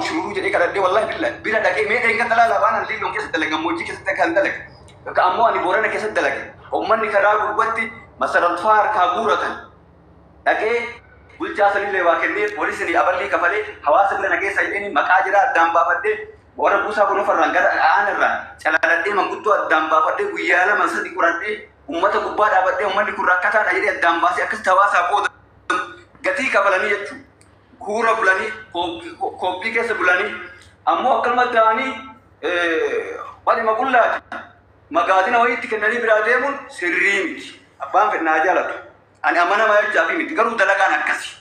Shururuu jedhee kadhadhee, wallahi billahi bira dhaqee mee dheengadda laala waan ani Liiloon keessatti dalage, gammoojjii keessatti kan dalage. Bakka ammoo ani Boorana keessatti dalage. Uummanni karaa gubbatti masaralfaa harkaa guuratan. Dhaqee bulchaa sanillee waa kennee, poolisni aballii kafalee, hawaasa bira nageessa jedheen maqaa jiraa addaan baafadhee, warra buusaa gonofarraan gara aanarraa calaladhee, manguddoo addaan baafadhee, guyyaa lama sadi qoradhee, uummata gubbaa dhaabadhee, uummanni kun rakkataadha jedhee addaan baasee akkasitti hawaasaa qooda gatii kafalanii jechuudha. Kuura bulanii, koobbii keessa bulanii, ammoo akkanuma ta'anii walima qullaati. Magaazina wayiitti kennanii biraa deemuun sirrii miti. Abbaan fedhe naa jaalatu. Ani amanamaa jechaafi miti. Garuu dalagaan akkasi.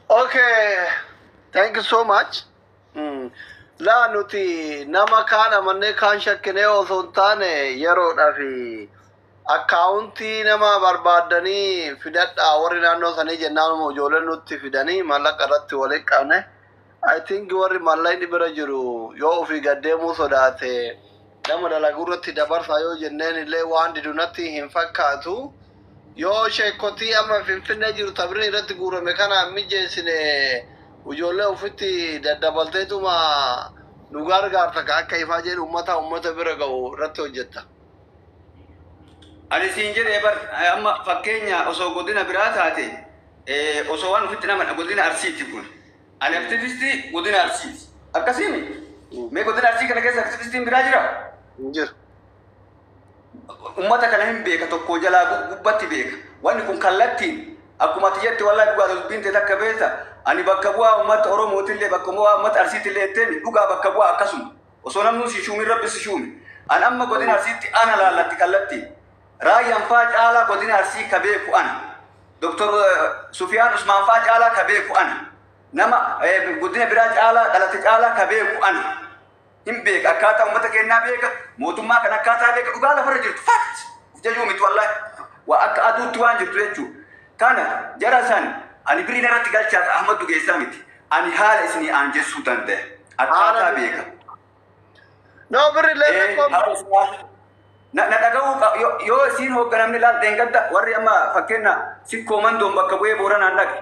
Okay, thank you so much. Laa, nuti nama kaan amannee kaan shakkinee osoo hin taane, yeroodhaaf akkaawuntii nama barbaaddanii fidadhaa warri naannoo sanii jennaan, ijoolleen nutti fidanii maallaqa irratti waliin qabne. I think warri maallaqni bira jiru yoo ofii gaddeemuu sodaate nama dalaguu irratti dabarsaa yoo jenneen illee waan didu natti hin fakkaatu. Yoo sheekotii amma Finfinnee jiru tabirri irratti guurame kana mijeessine, ijoollee ofitti daddabalteetuma nu gargaarta ka akka ifaa jedhu ummata bira ga'u irratti hojjetta. Ani siin jedhee bar, amma fakkeenya osoo godina biraa taate, osoo waan ofitti nama godina Arsiiti kun. Ani aktivistii godina Arsiiti. Akkasiimi. Mee godina Arsii kana keessa aktivistiin biraa jira? Hin jiru. Ummata kana hin beeka, tokko jalaa gubbatti beeka. Wanni kun kallattiin akkuma ati jette, wallahi dhugaa dubbiin ta'e takka beekta. Ani bakka bu'aa uummata Oromootillee, bakka bu'aa uummata Arsiitillee jetteemi, dhugaa bakka bu'aa akkasuma. Osoo namni si shuumin Rabbi si shuume. Ani amma godina Arsiitti ana laallatti kallattiin. Raayyaan faa caalaa godina Arsii ka beeku ana. Doktor Sufiyaan Usmaan faa caalaa ka beeku ana. Nama godina biraa caalaa dhalate caalaa ka beeku ana. Hin beeka, akkaataa uummata keenyaa beeka, mootummaa kan akkaataa beeka, dhugaa lafarra jirtu, fact, uf jajuu miti, wallahi waa akka aduutti waan jirtu jechuudha. Kana jara san ani biriin irratti galchaa Ahmad Dugeessaa miti. Ani haala isinii aanjessuu danda'a. Akkaataa beeka. No, birri illee rakkoo Haala isinii na dhaga'uu yoo isiin hoogganamni laal dheengadda warri amma fakkeenya Sikkoo Mandoon bakka bu'ee Booranaan dhaqe.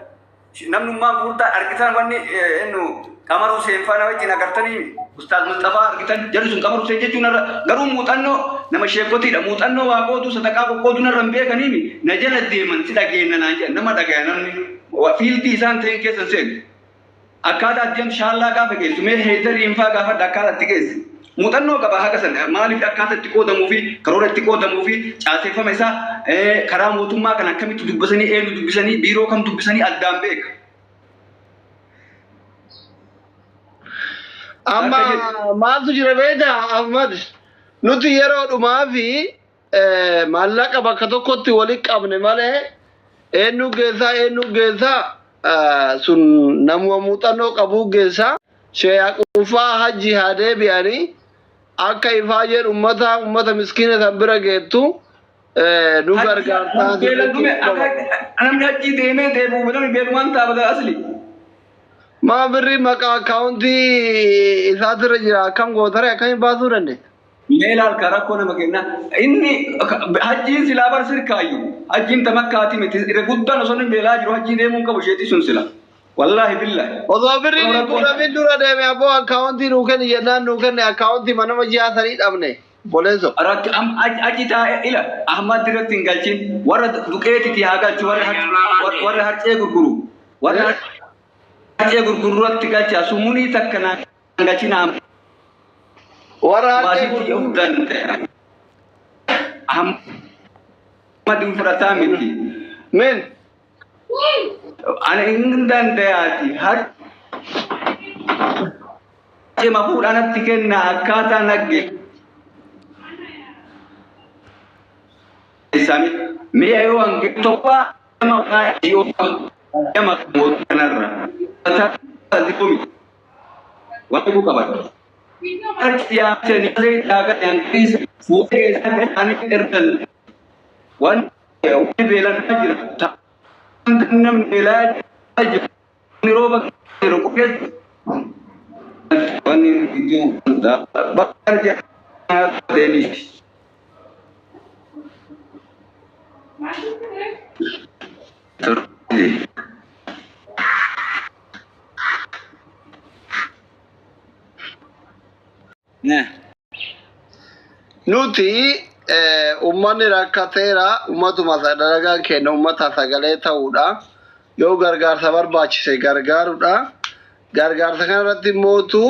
Namnummaan guurtaan argitan wanni innu Qamar Hussein faana wajjin agartanii, Ustaaz Mustafaa argitan, jarri sun Qamar Hussein jechuun irra garuu muuxannoo nama sheekotiidha, muuxannoo waa qooduu, sadaqaa qoqqooduu narra hin beekaniimi na jala deeman, si dhageenya naan jedhan. Nama dhagaya, namni fiildii isaan ta'in keessa hin seenu. Akkaataa itti deemtu shaallaa gaafa geessu, mee heetariin faa gaafadha akkaataa itti geessu. Muuxannoo qaba haqa sana, maaliif akkaataa itti qoodamuu fi karoora itti qoodamuu fi caaseeffama isaa, karaa mootummaa kan akkamitti dubbisanii, eenyu dubbisanii, biiroo kam dubbisanii addaan beeka. Amma maaltu jira beektaa, Ahmad? Nuti yeroo dhumaa fi maallaqa bakka tokkotti walitti qabne malee eenyu geessaa, eenyu geessaa, sun namuma muuxannoo qabu geessaa. Sheeyaa hajji haa deebi'anii akka ifaajeen ummata miskiina san bira geettu nu gargaartaa. Beela dhume, akka namni hajjii deemee deebi'u namni beelumaan taabata asli. Maa birri maqaa akkaawuntii isaatirra jira, akkam gootare, akkamiin baasuu dandeessa? Mee ilaal ka rakkoo nama kenna. Inni hajjiin silaa bar sirkaayyu. Hajjiin tamakkaati miti. Irra guddaan osoo inni beelaa jiru hajjii deemuun qabu isheetii sun sila. Wallaahi billahi. Osoo birriin hin guuramin dura deeme, abboo akkaawuntii nuu kenni jennaan nuu kenne, akkaawuntii manama ji'a sanii dhabne. Boleeso. Rakki achi taa'e ila Ahmad irratti hin galchin, warra duqeetiti haa galchu, warra harcee gurguru, warra harcee gurguru irratti galcha, sumunii takka naa galchin. Warra harcee Maasitti of gurguru. danda'a. Ahmad hin fudhataa miti. Min. Ani hin danda'aati. Harcee fuudhanatti kenna akkaataa nagge. Isaanii mi'a yoo hange tokko nama yoo nama kanarra. Waan qaban. Harki yaasanii fuudhee isaanii ergan waan beelan jira. Namni beelaa jiru rooba jiru qopheessu. Wanni bakka deemiti. Turte. Ne. Nuti uummanni rakkateera uummatuma dalagaan keenya uummata sagalee ta'uudha. Yoo gargaarsa barbaachise gargaaruudha. Gargaarsa kanarratti mootu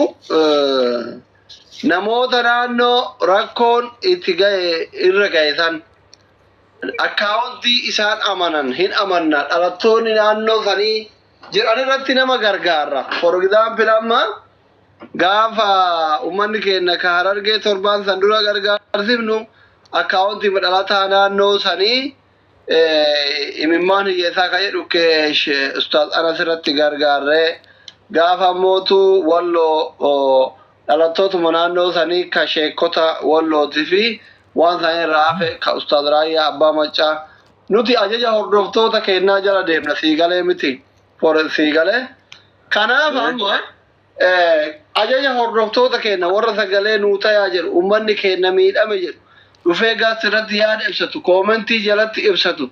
namoota naannoo rakkoon itti gahe irra gahe san akkaawuntii isaan amanan hin amanna dhalattoonni naannoo sanii jedhan irratti nama gargaarra. For example amma gaafa uummanni keenya ka Harargee torbaan san dura gargaarsifnu akkaawuntii dhalataa naannoo sanii imimmaan hiyyeessaa ka jedhu keesh Ustaaz Anas irratti gargaarree gaafa mootu Walloo dhalattootuma naannoo sanii ka sheekota Wallootii fi waan isaanii irraa hafe ka Ustaaz Raayyaa Abbaa Maccaa. Nuti ajaja hordoftoota keenyaa jala deemna, siigalee miti, siigalee. Kanaaf amma ajaja hordoftoota keenya warra sagalee nuu tayaa jedhu, uummanni keenya miidhame jedhu, dhufee gaas irratti yaada ibsatu, koomentii jalatti ibsatu,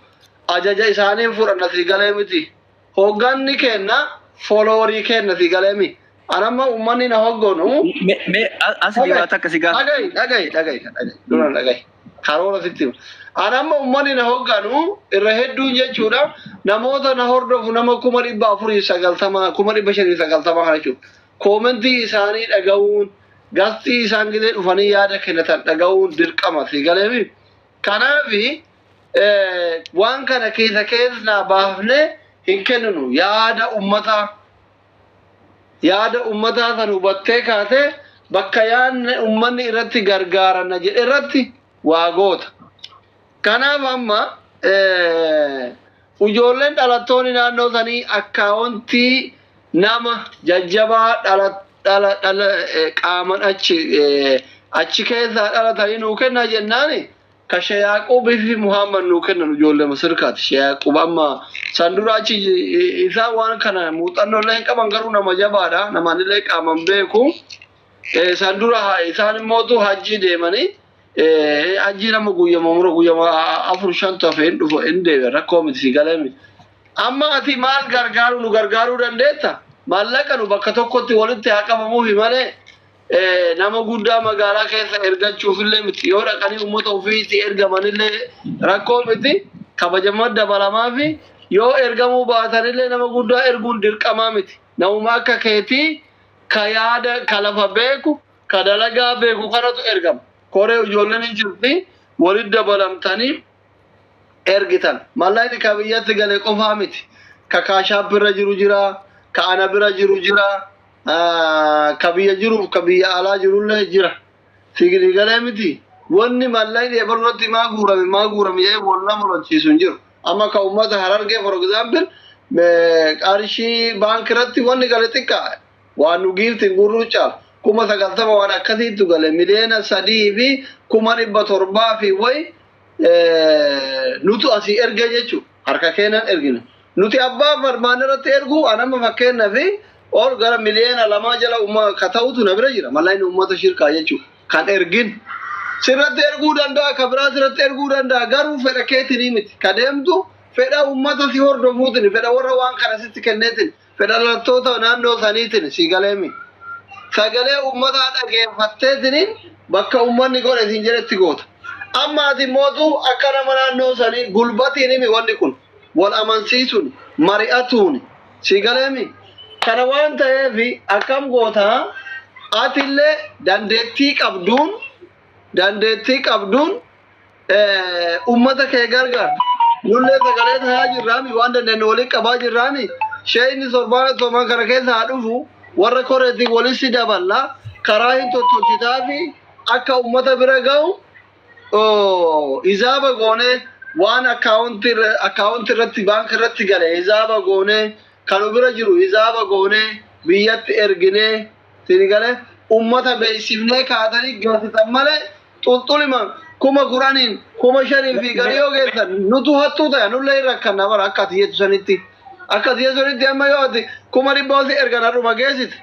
ajaja isaaniin fudhanna, siigalee miti. Hogganni keenya followerii keenya, siigalee mi. Anamma uummanni na hoggonu. Me asli waa takka si gaafa. Dhagahi, dhagahi, dhagahi, dhagahi, dura dhagahi. Karoora sitti hima. Anamma uummanni na hogganu irra hedduun jechuudha namoota na hordofu nama 490,000, 590,000 kana jechuudha. Koomentii isaanii dhaga'uun, gastii isaan gidee dhufanii yaada kennatan dhaga'uun dirqama, si galeemi. Kanaafi waan kana keessa keessaa baafnee hin kenninu yaada uummataa. Yaada uummataa san hubattee kaatee bakka yaadni uummanni irratti gargaaranna jedhe irratti waa goota. Kanaaf amma ijoolleen dhalattoonni naannoo sanii akkaawuntii nama jajjabaa dhala dhala dhala qaaman achi keessaa dhalatanii nuu kenna jennaani ka Sheeyaaqoobii fi Muhammad nuu kennan ijoollee Masirkaati. Sheeyaaqoob amma san dura achi isaan waan kana muuxannoo illee hin qaban, garuu nama jabaadha. Namaan illee qaaman beeku. San dura isaan immootu hajjii deemanii hajjii nama guyyama mura guyyama afur shantu hafe hin dhufu hin deebi'an, rakkoo miti, si galeemi. Amma ati maal gargaaru nu gargaaruu dandeetta? Maallaqa nu bakka tokkotti walitti haa qabamuufi malee nama guddaa magaalaa keessa ergachuufillee miti. Yoo dhaqanii uummata ofiitti ergamanillee rakkoo miti. Kabajama dabalamaa fi yoo ergamuu baatanillee nama guddaa erguun dirqamaa miti. Namuma akka keetii ka yaada ka lafa beeku ka dalagaa beeku kanatu ergama. Koree ijoolleen hin jirti, walitti dabalamtanii ergitan. Mallaqni ka biyyatti gale qofaa miti. Ka kaashaap bira jiru jira, ka ana bira jiru jira, ka biyya jiruuf ka biyya alaa jirullee jira. Sigiri galee miti. Wanni mallaqni ebarratti maa guurame maa guurame jedhee wal nama lolchiisu hin jiru. Amma ka uummata Harargee, for example, qarshii baankii irratti wanni gale xiqqaa. Waan nu giiftiin guurruu caala. 90,000 waan akkasiitu gale, 3,700,000 fi wayi nutu asii erge jechuudha. Harka keenan ergina. Nuti abbaa farmaan irratti ergu anama fakkeenyaa fi ol gara 2 miliyoona jala ka ta'utu na bira jira. Mallaqni uummata shirkaa jechuudha. Kan ergin. Sirratti erguu danda'a, ka biraa sirratti erguu danda'a. Garuu fedha keetinii miti. Ka deemtu fedha uummata si hordofuutiin, fedha warra waan kana sitti kenneetiin, fedha dhalattoota naannoo saniitiin, si galeemi. Sagalee uummataa dhageeffatteetiniin bakka uummanni godhe siin jedhetti goota. Amma ati mootu akka nama naannoo sanii gulbatiin himi, wanni kun wal amansiisuun mari'atuun, si galeemi. Kana waan ta'eef akkam gootaa? Atillee dandeettii qabduun uummata kee gargaarta. Nullee sagalee tahaa jirraami, waan dandeenyu waliin qabaa jirraami. Sheeyni sorbaan torban kana keessa haa dhufu, warra koreetiin walitti daballa, karaa hin tottolchitaa fi akka uummata bira ga'u hisaaba goonee waan akkaawuntii irratti baankii irratti gale hisaaba goonee, kan bira jiru hisaaba goonee, biyyatti erginee sini galee uummata beeksifnee kaatanii geessisan malee xulxulima 10,000n 5,000 fi gadi yoo geessan nutu hattuu ta'e, nullee hin rakkanna bara akka ati jettu sanitti. Akka ati jettu sanitti amma yoo ati 100,000 si ergan har'uma geessite,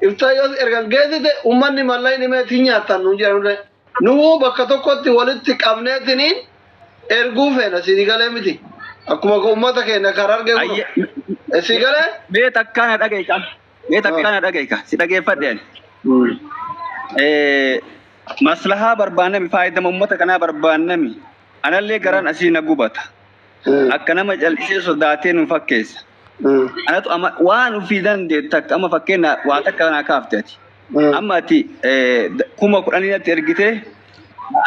iftaa yoo ergan geessite, uummanni mallaqni meetii nyaattan nuun jedhan nullee. Nuhuu bakka tokkotti walitti qabneetiniin Erguu feena, sii galee miti. Akkuma uummata keenya karaa argee kun. Sii galee? Mee takkaana dhaga'i. Mee takkaana dhaga'i. Si dhageeffadhe ani. Maslahaa barbaannami, faayidama uummata kanaa barbaannami. Anallee garaan asii na gubata. Akka nama callisee sodaatee nu fakkeessa. Anatu amma waan ofii dandeettu takka, amma fakkeenya waa takka naa kaafte ati. Amma ati 10,000 natti ergitee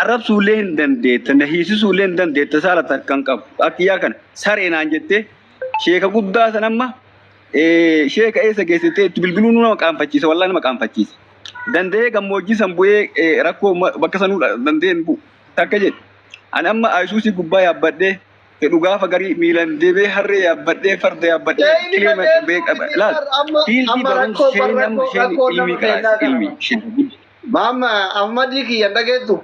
arrabsuullee hin dandeetta, na hiisisuullee hin dandeetta, saala takka hin qabu. Akiyyaa kana saree naan jettee sheeka guddaa san amma sheeka eessa geessitee itti bilbiluu nama qaanfachiisa, wallaahi nama qaanfachiisa. Danda'ee gammoojjii san bu'ee rakkoo bakka sanuu danda'ee hin bu'u. Takka jedhe. Ani amma ayisuusii gubbaa yaabbadhee fedhu gaafa garii miilan deebee harree yaabbadhee farda yaabbadhee laal fiildii barumsa sheen amma sheen ilmii karaa ilmii. Maama Ahmadii kiyyan dhageettu.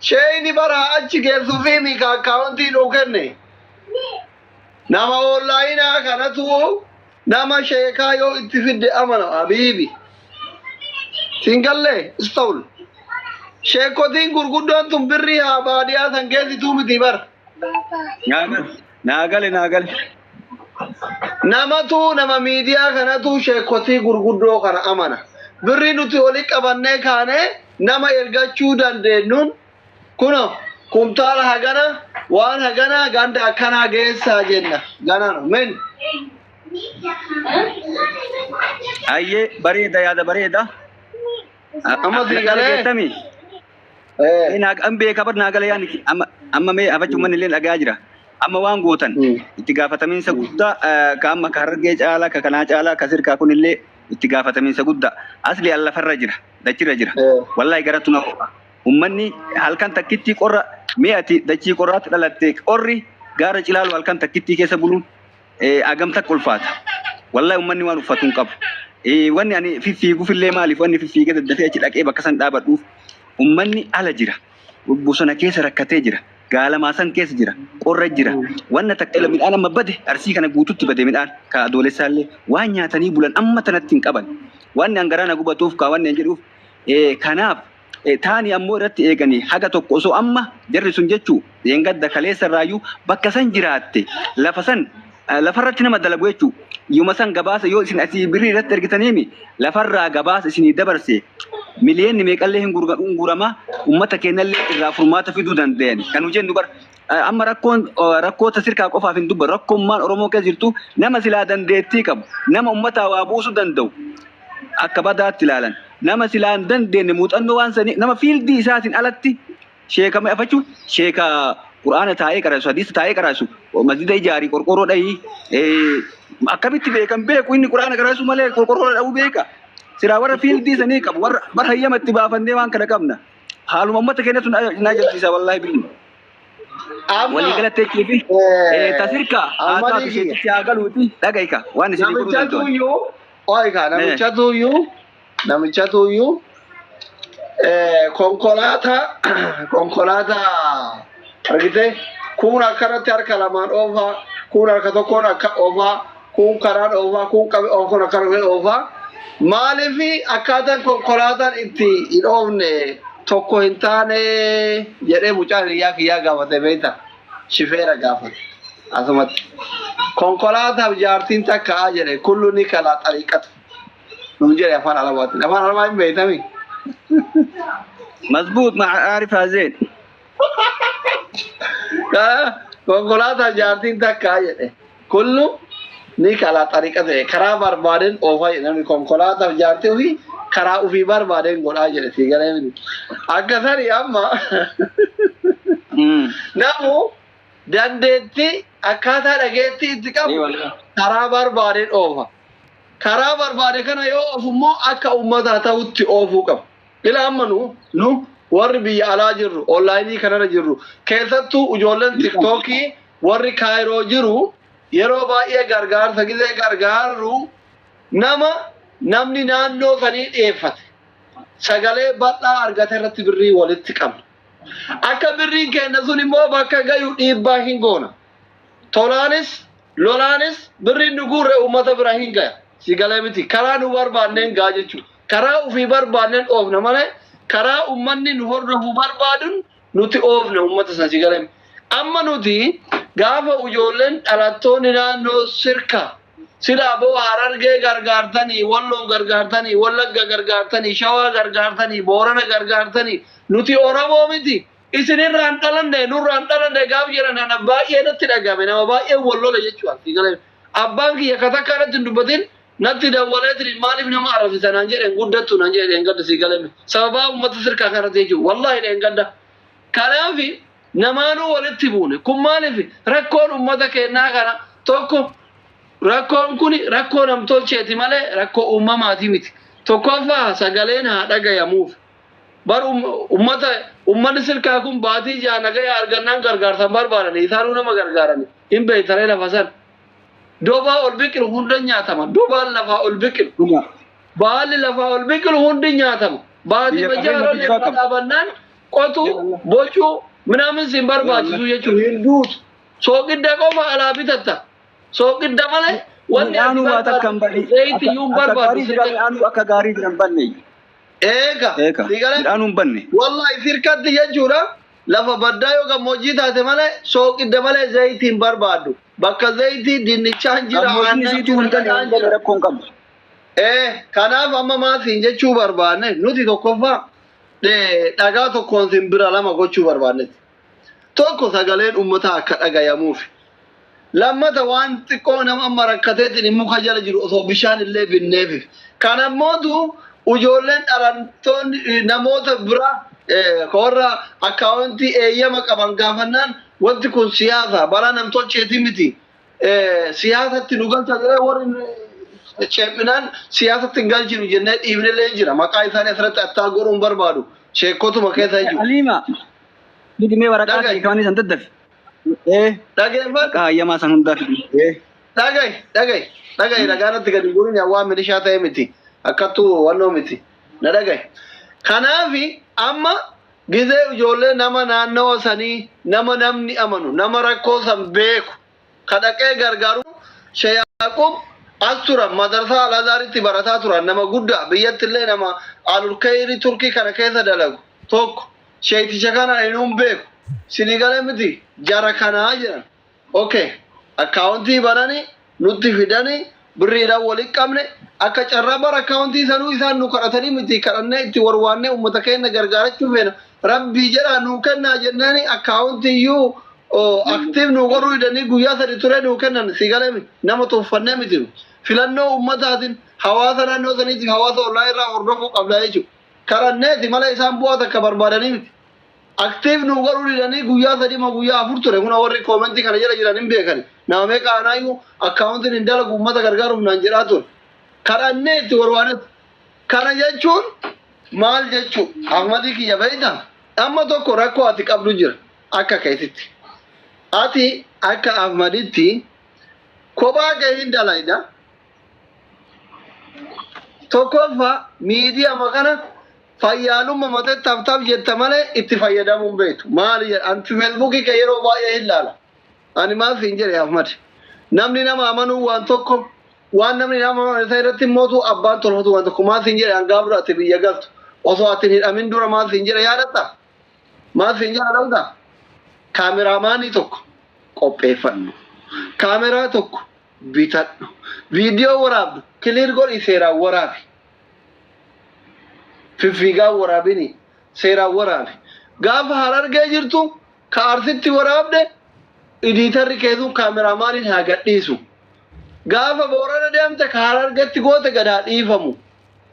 Sheeyni bara achi geessuu fi mika akkaawuntii nuu kenne. Nama onlaayinaa kanatu nama sheekaa yoo itti fidde amana habiibi. Singallee istawul. Sheekotiin gurguddoon tun birrii haa baadiyaa san geessituu miti bara. Naagale naagale. Namatu nama miidiyaa kanatu sheekotii gurguddoo kana amana. Birrii nuti olii qabannee kaanee nama ergachuu dandeenyuun kuno kumtaala hagana waan hagana ganda akkanaa geessaa jenna. Ganano min. Ayyee, bareeda, yaada bareeda. Amma sii galee? An beeka bar, naagale yaani amma mee afachi uummanni illee dhagaa jira. Amma waan gootan itti gaafatamiinsa guddaa ka amma ka Harargee caalaa, ka kanaa caalaa, ka sirkaa kunillee itti gaafatamiinsa guddaa. Asli an lafarra jira, dachirra jira. Wallahi garattu na ho'a. Uummanni halkan takkitti qorra, mee ati dachii qorraatti dhalatte, qorri gaara cilaalu halkan takkitti keessa buluun agam takka ulfaata. Wallahi uummanni waan uffatu hin qabu. Wanni ani fiffiiguufillee maaliif wanni fiffiigee daddafee achi dhaqee bakka san dhaabadhuuf uummanni ala jira. Bosona keessa rakkatee jira. Gaalamaa san keessa jira. Qorra jira. Wanna takka ila midhaan amma bade, Arsii kana guututti bade midhaan ka adoolessaallee waan nyaatanii bulan amma tanatti hin qaban. Wanni an garaa na gubatuuf ka wanni an jedhuuf kanaaf taani ammoo irratti eeganii haga tokko osoo amma jarri sun jechuu yeengadda kaleessa irraayyuu bakka san jiraatte lafa san lafarratti nama dalagu jechuu yuma san gabaasa yoo isin asii birrii irratti ergitaniimi lafarraa gabaasa isinii dabarse miliyeenni meeqallee hin gurgurama, ummata keenyallee irraa furmaata fiduu danda'an. Kan nu jennu bar amma rakkoon rakkoota sirkaa qofaaf hin dubban, rakkoon Oromoo keessa jirtu nama silaa dandeettii qabu, nama ummataa waa buusuu danda'u akka badaatti ilaalan, nama silaa hin dandeenye muuxannoo waan sanii nama fiildii isaatiin alatti sheekama afachuu, sheeka quraana taa'ee qaraasu, hadiisa taa'ee qaraasu, masjida ijaarii qorqorroo dhahii akkamitti beekan beeku? Inni quraana qaraasu malee qorqorroo dhahuu beeka? Silaa warra fiildii sanii qabu, warra bara hayyama itti baafannee waan kana qabna. Haaluma ummata keenyatu na ajaa'ibsiisa wallaahi billi. Walii galatti jechuu fi tasirka haa taatu sheetitti haa galuuti dhaga'ika waan isinii godhuu Namicha danda'an. tuyyuu, oika namicha tuyyuu konkolaataa argite, kun akkanatti harka lamaan oofaa, kun harka tokkoon akka oofaa, kun karaan oofaa, kun qabe kun akkana oofaa. Maaliif akkaataan konkolaataan itti hin oofne tokko hin taane jedhee mucaan hiriyaa kiyyaa gaafate, beekta, shifeera gaafate asumatti. Konkolaataaf jaartiin takka jedhe, kullu ni kalaa xariiqatu nuun jedhe afaan Arabaatiin. Afaan Arabaa hin beektami. مظبوط مع عارفها زين. Konkolaataa jaartiin takka jedhe, kullu ni kalaa xariiqatu jedhe, karaa barbaadeen oofaa jedhe. Namni konkolaataaf jaartii ofii karaa ofii barbaadeen godhaa jedhe, sii galee miti. Akka sani amma namu dandeettii akkaataa dhageettii itti qabu karaa barbaadeen oofa. Karaa barbaade kana yoo oofu immoo akka uummataa ta'utti oofuu qaba. Ila amma nu warri biyya alaa jirru, onlaayinii kanarra jirru, keessattuu ijoolleen Tiktookii warri Kaayiroo jiru, yeroo baay'ee gargaarsa gisee gargaarru nama namni naannoo sanii dhiyeeffate sagalee bal'aa argate irratti birrii walitti qabna. Akka birriin keenya sun immoo bakka gayu dhiibbaa hin goona. Tolaanis lolaanis birriin nu guurre uummata bira hin gaya. Si galee miti? Karaa nu barbaanneen gaa jechuudha. Karaa ofii barbaanneen oofna malee karaa uummanni nu hordofu barbaadun nuti oofna uummata sana, si galee miti. Amma nuti gaafa ijoolleen dhalattoonni naannoo sirka sila boo Harargee gargaartanii, Walloon gargaartanii, Wallagga gargaartanii, Shawaa gargaartanii, Boorana gargaartanii, nuti Oromoo miti. Isinirraan dhalanne, nurraan dhalanne gaaf jedhan ana baay'ee natti dhagame, nama baay'ee wal lola jechuudha. Abbaan kiyya ka takka irratti hin dubbatin natti dawwaleetiin maaliif nama arrabsita naan jedheen, guddattu naan jedheen gadda sii galame. Sababaa uummata sirkaa kanatti jechuudha. Wallaahi dheen gadda. Kanaaf namaanuu walitti buune. Kun maaliif rakkoon uummata keenyaa kana tokko, rakkoon kun rakkoo namtolcheeti malee rakkoo uumamaati miti. Tokkoffaa, sagaleen haa dhagayamuuf. Bar ummata, ummanni sirkaa kun baatii 6 nagaya argannaan gargaarsan barbaadani, isaanuu nama gargaarani hin beektaree lafa san. Dobaa ol biqilu hunda nyaatama. Dobaan lafaa ol biqilu. Dhugaa. Baalli lafaa ol biqilu hundi nyaatama. Baatii Biyya majjaa qabeenya irra guddaa lafa qaba. dhaabannaan qotuu, bocuu, minaamin sin barbaachisu jechuun hin duutu. Sooqidda qofa alaa bitatta. Sooqidda malee wanni ati Midhaanuu waa takka hin barbaaddu banne. zayitii iyyuu hin Akka barbaaddu gaarii jira sirka., midhaanuu akka gaarii jira hin banne. Eega. Eeka. Si galee? Midhaanuu hin banne. Wallahi sirkatti jechuudha, lafa baddaa yoo gammoojjii taate malee, sooqidda malee zayitii hin barbaaddu. Bakka zayitii dinnichaan jira, Gammoojjiin aannan isiituu jira, hin galle, dhadhaan hin galle, jira. rakkoo hin qabdu. Kanaaf amma maasiin jechuu barbaanne, nuti tokkoffaa dhagaa tokkoon simbira lama gochuu barbaannetti. Tokko, sagaleen uummataa akka dhagayamuuf. Lammata, waan xiqqoo nama amma rakkateetiin muka jala jiru osoo bishaan illee binneef. Kanammootu ijoolleen dhalattoonni namoota bira warra akkaawuntii eeyyama qaban gaafannaan, wanti kun siyaasa balaa namtolcheeti miti. Siyaasatti nu galcha jedhee warri ceephinaan siyaasatti hin galchinu jennee dhiibnillee jira. Maqaa isaanii asirratti attaa godhuun barbaadu. Sheekotuma keessa jechuudha. Aliima. Fidimee waraqaa Dhaga'i. kee kaanii san daddafi. Dhageeffadhu. Waraqaa hayyamaa san hundaa fidi. Dhaga'i, dhaga'i, dhaga'i, dhagaa irratti gadi guurin, waan milishaa ta'e miti. Akkattuu wannoo miti. Na dhaga'i. Kanaafi amma gizee ijoollee nama naannawa sanii, nama namni amanu, nama rakkoo san beeku ka dhaqee gargaaru, Sheeyyaaqub as turan, madarsaa Al-Azharitti barataa turan, nama guddaa, biyyatti illee nama Alulkayrii Turkii kana keessa dalagu tokko, sheeyticha kana inuun beeku sinii galee miti, jara kanaa jedhan. Okay, akkaawuntii bananii nutti fidanii birriidhaan walitti qabne. Akka carraa bara akkaawuntii sanuu isaan nu kadhatanii miti, kadhannee itti warwaannee uummata keenya gargaarachuu feena, rabbii jedhaa nuu kennaa jennaani akkaawuntii iyyuu active nu godhuu hidhanii guyyaa 3 ture nuu kennan. Si galee nama tuuffannee miti, filannoo uummataatiin hawaasa naannoo saniitiif hawaasa ollaa irraa hordofuu qabna jechuudha. Kadhanneeti malee isaan bu'aa takka barbaadanii miti. Active nu godhuu didanii guyyaa 3 ma guyyaa 4 ture. Kuna warri koomentii kana jala jiran hin beekan. Nama meeqa anaayyuu akkaawuntiin hin dalagu, uummata gargaaruuf naan jedhaa ture. Kadhannee itti warwaanetti. Kana jechuun maal jechuu? Ahmadii kiyya, beeyta? Amma tokko rakkoo ati qabdu jira akka keetitti. Ati akka Ahmaditti kophaa kee hin dalayda. Tokkoffaa, miidiyaa kana fayyaalummaa matee tap jetta malee itti fayyadamuu hin beektu. Maali jedha? Anti feesbuukii kee yeroo baay'ee hin laala. Ani maal siin jedhe, Ahmad? Namni nama amanuu waan tokko, waan namni nama amanu isa irratti mootu abbaan tolfatu waan tokko. Maal siin jedhe? Hangaa dura ati biyya galtu osoo ati hin hidhamin dura maal siin jedhe, yaadatta? Maal siin jedha dhalta? Kaameraamaanii tokko qopheeffadhu. Kaameraa tokko bitadhu. Viidiyoo waraabdu clear godhi, seeraan waraabi. Fiffiigaa waraabini, seeraan waraabi. Gaafa Harargee jirtu ka Arsitti waraabde editorri keessuun kaameraamaaniin haa gadhiisu. Gaafa Boorana deemte ka Harargetti goote gad haa dhiifamu.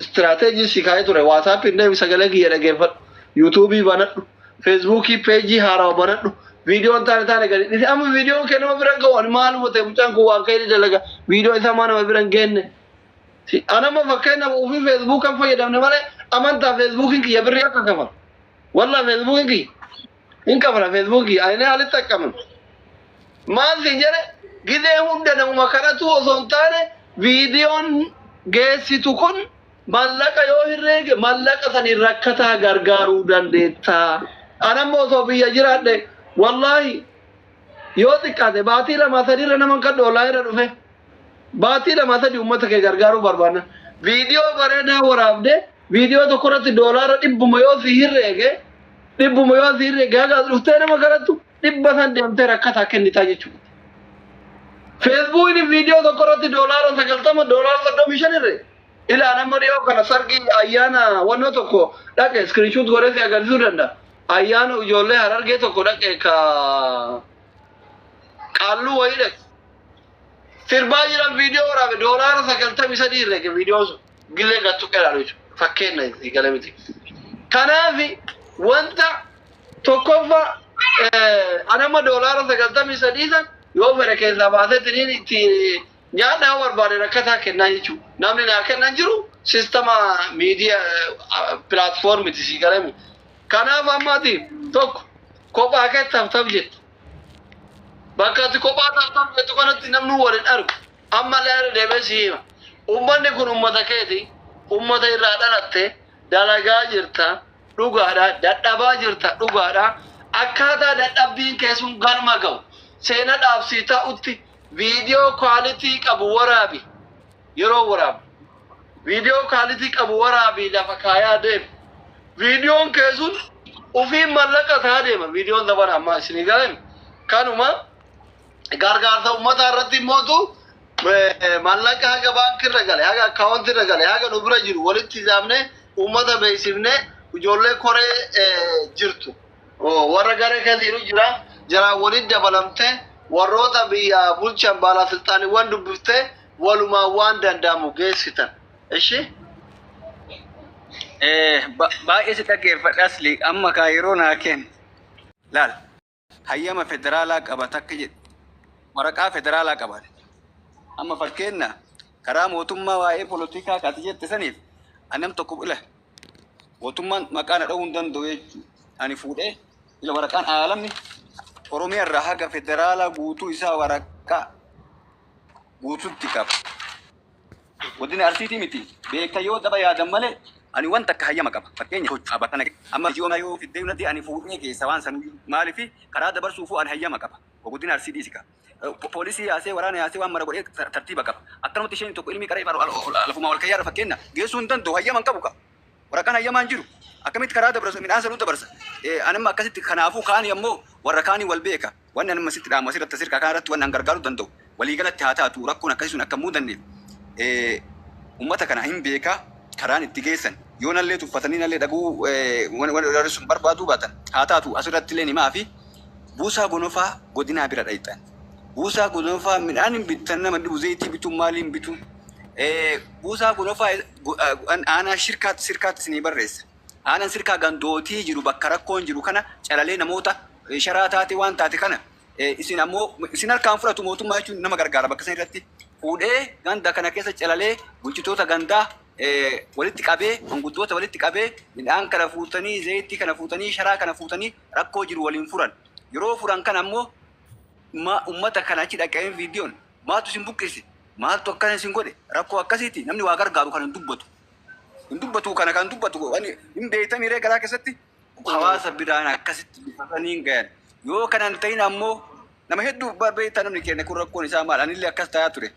Istiraateejii si kaa'ee ture. Waasaappiin deemi, sagalee kiyya dhageeffadhu. Yuutuubii banadhu. Feesbuukii peejii haarawaa banadhu. Viidiyoon taane taane gadi dhiisi. Amma viidiyoon kee nama bira ga'u, ani maaluma ta'e, mucaan kun waan ka'ee dalaga. Viidiyoo isaa maa nama bira hin geenne? Anama fakkeenyaaf ofii feesbuukan fayyadamne malee amantaa feesbuukiin kiyya birrii akka kafala. Wallaa feesbuukiin kiyya hin kafala, feesbuukii ani haalitti akkaman. Maal siin jedhe? Gizee hunda namuma kadhatu osoo hin taane, viidiyoon geessitu kun mallaqa yoo herreege mallaqa saniin rakkataa gargaaruu dandeetta. Anammoo osoo biyya jiraadhe, wallaahi yoo xiqqaate baatii 2 3rra nama kadhu ollaa irra dhufe, baatii 2 3 uummata kee gargaaruu barbaanna. Viidiyoo bareedaa waraabde, viidiyoo tokko irratti doolaara 100 yoo si herreege, 100 yoo si herreege, haga as dhuftee nama kadhattu. 100 san deemtee rakkataa kennitaa jechuudha. Feesbuukni viidiyoo tokko irratti $90, $35 irre. Ilaa, nama dhiyoo kana sargii ayyaana wannoo tokko dhaqe, screenshot godhee si agarsiisuu danda'a. Ayyaana ijoollee Harargee tokko dhaqe, ka qaalluu wayii dhaqe. Sirbaa jiran viidiyoo waraabe, $93 irre viidiyoon sun. Gilee gattu qeeraalu jechuudha. Fakkeenya gala miti. Kanaaf wanta tokkoffaa, anama $93 san yoo fedhe keessaa baasee tiniin itti nyaadhaa yoo barbaade rakkataa kennaa jechuudha. Namni naa kennan jiru sistama miidiyaa platformiti si galame. Kanaaf ammaati tokko kophaa kee tap tap jettu. Bakka ati kophaa tap tap jettu kanatti namni waliin argu. Ammallee deemee si hima. Uummanni kun uummata keeti. Uummata irraa dhalatte, dalagaa jirta, dhugaadha. Dadhabaa jirta, dhugaadha. Akkaataa dadhabbiin kee sun galma ga'u, seena dhaabsii ta'utti viidiyoo quality qabu waraabi. Yeroo waraabu viidiyoo quality qabu waraabi, lafa kaayaa deemu. Viidiyoon kee sun ufiin mallaqa ta'aa deema. Viidiyoon dabala ammaa isinii galan. Kanuma gargaarsa uummataa irratti immootu mallaqa haga baankirra gale, haga akkaawuntirra gale, haga nu bira jiru walitti hisaabne, uummata beeksifne, ijoollee koree jirtu warra garee keessa jiru jira, jaraan walitti dabalamte, warroota biyya bulchan baalasilxaaniiwwan dubbifte, walumaan waan danda'amu geessitan. Ishi? Baay'ee si dhaggeeffadha, asli amma kaa yeroo naa kenn. Laal, hayyama federaalaa qaba takka jedhe, waraqaa federaalaa qaba. Amma fakkeenna karaa mootummaa waa'ee polotikaa kaati jette saniif anam tokko ila mootummaan maqaa na dha'uu hin danda'u jechuudha. Ani fuudhee ila waraqaan aalamni Oromiyaa irraa haga federaalaa guutuu isaa waraqaa guututti qaba. Godina Arsiitii miti beeka yoo daba yaadan malee ani wanta akka hayyama qaba. Fakkeenya qaba kana amma ji'ooma yoo fiddee natti ani fuudhee keessa waan san maalifi karaa dabarsuufuu ani hayyama qaba. Godina Arsii dhiisi qaba. Poolisii yaasee, waraana yaasee, waan mara godhee tartiiba qaba. Akkanumatti isheen tokko ilmi qaree lafuma wal kayyaarra fakkeenya geessuu hin danda'u, hayyama hin qabu qaba. Waraqaan hayyamaan jiru. Akkamitti karaa dabarsa, midhaan sanuu dabarsa? Ani amma akkasitti kanaafuu kaanii ammoo warra kaanii wal beeka. Wanni ani amma sitti dhaamu asirratti asirraa kana irratti wanni an gargaaruu danda'u waliigalatti haa taatu, rakkoon akkasii sun akka hin mudanneef uummata kana hin beeka karaan itti geessan. Yoo nallee tuffatanii nallee dhaguu warri sun barbaaduu baatan haa taatu, asirratti illee himaa fi buusaa gonofaa godinaa bira dhayxan. Buusaa gonofaa midhaan hin bittan, nama dhibu zayitii bituun maaliin bituun. Buusaa gonofaa aanaa shirkaatti sirkaatti isinii barreessa. Aanaan sirkaa gandootii jiru bakka rakkoon jiru kana calalee namoota sharaa taate waan taate kana isin ammoo isin harkaan fudhatu, mootummaa jechuun nama gargaara bakka san irratti fuudhee ganda kana keessa calalee bulchitoota gandaa walitti qabee, manguddoota walitti qabee, midhaan kana fuutanii, zayitii kana fuutanii, sharaa kana fuutanii rakkoo jiru waliin furan. Yeroo furan kana ammoo ummata kana achi dhaqee viidiyoon maaltu isin buqqise, maaltu akkana isin godhe, rakkoo akkasiiti, namni waa gargaaru kan hin dubbatu. Hin dubbatu, kana kan dubbatu wani hin beektamii garaa keessatti hawaasa biraan akkasitti bifatanii hin gayan. Yoo kana hin ta'in ammoo nama hedduu beektaa, namni keenya kun rakkoon isaa maal, anillee akkas ta'aa ture.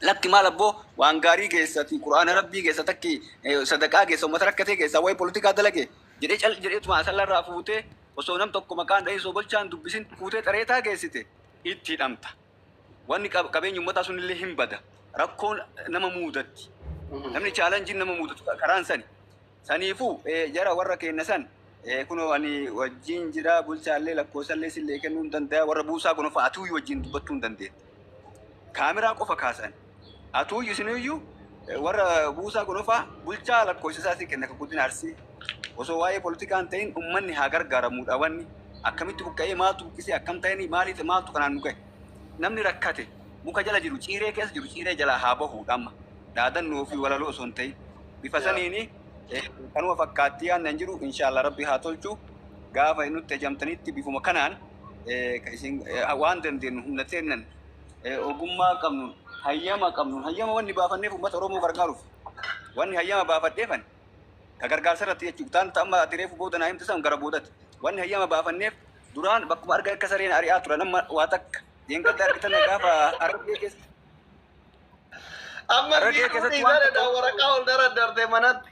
Lakki, maal abboo, waan gaarii geessati, quraana rabbii geessa, takki sadaqaa geessa, uummata rakkatee geessa, waa'ee polotikaa dalage jedhee cal jedheetuma asallarraa fuutee osoo nam tokko maqaan dhahee osoo bulchaan dubbisin fuutee xareetaa geessite itti hidhamta. Wanni qabeenyi uummataa sunillee hin bada. Rakkoon nama muudatti. Namni challengeiin nama mudatu karaan sani. Saniifuu jara warra kenna san kunoo ani wajjin jira, bulchaallee lakkoofsallee sillee kennuu hin danda'a, warra buusaa gonofaa atuuyyuu wajjin dubbachuu hin dandeetta. Kaameraa qofa kaasan. Atuuyyuu isiniyyuu warra buusaa gonofaa bulchaa lakkoofsa isaa si kenna kan guddina Arsii. Osoo waa'ee poolitikaa hin ta'in uummanni haa gargaaramuudha, wanni akkamitti buqqa'ee, maaltu buqqisee, akkam ta'anii, maaliif, maaltu kanaan nu gahe. Namni rakkate muka jala jiru, ciiree keessa jiru, ciiree jalaa haa bahuudha amma. Dhaadannoo fi walaloo osoo hin ta'in. Bifa saniini kanuma fakkaattii aannan jiru, inshaallah rabbi haa tolchu, gaafa nutti ajamtanitti bifuma kanaan isin waan dandeenyu humna seennan, ogummaa qabnu, hayyama qabnu, hayyama wanni baafanneef uummata Oromoo gargaaruuf, wanni hayyama baafadheefan ka gargaarsa irratti jechuudha. Taan amma ati reefu booda naa himte san gara boodatti. Wanni hayyama baafanneef duraan bakkuma arga akka sareen ari'aa turan, amma waa takka deengatti argitan gaafa Harargee keessa. Amma Harargee keessatti waan waraqaa ol daraddarte manatti.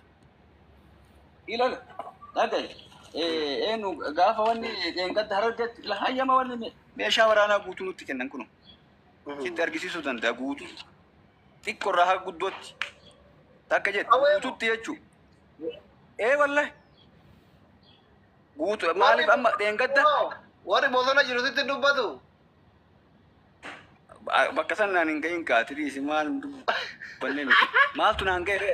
Ilaala, dhagaye. Eenyu gaafa wanni dheengadda Harargeetti hayyama wanni meeshaa waraanaa guutuu nutti kennan kunu. Sitti argisiisuu danda'a guutuu. Xiqqoo irraa haga guddootti. Takka jette guututti jechuudha. Ee wallahi. Guutuu maaliif amma dheengadda Warri bosona jiru sitti dubbatu. Bakka san naan hin gahin kaatiriisi maal dubbannee miti. Maaltu naan gahe?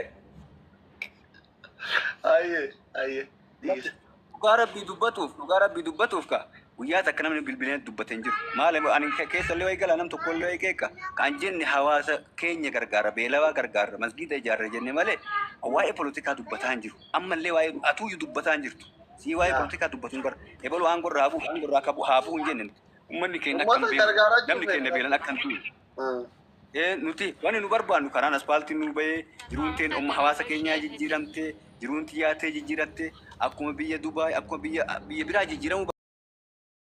Ayyee ayyee. Dhiisa. Dhugaa rabbii dubbatuuf ka guyyaa takka namni bilbileen dubbate hin jiru. Maal ani keessa illee wayii gala nam tokko illee wayii keeka. Kan jenne hawaasa keenya gargaara, beelawaa gargaara, masgiida ijaarra jenne malee waa'ee polotikaa dubbataa hin jiru. Ammallee waa'ee atuuyyuu dubbataa hin jirtu. Sii waa'ee polotikaa dubbatu hin bara. Ebalu aangoo irraa haa bu'u, aangoo irraa haa bu'u hin jenne. Uummanni keenya akkam Uummata beelu, gargaaraa namni jiru. keenya beelan akkam tuyu. Nuti wanni nu barbaannu karaan aspaaltiin nu bahee, jiruun teen umma hawaasa keenyaa jijjiiramtee, jiruun xiyyaatee jijjiiramtee, akkuma biyya Dubaay, akkuma biyya biraa jijjiiramuu.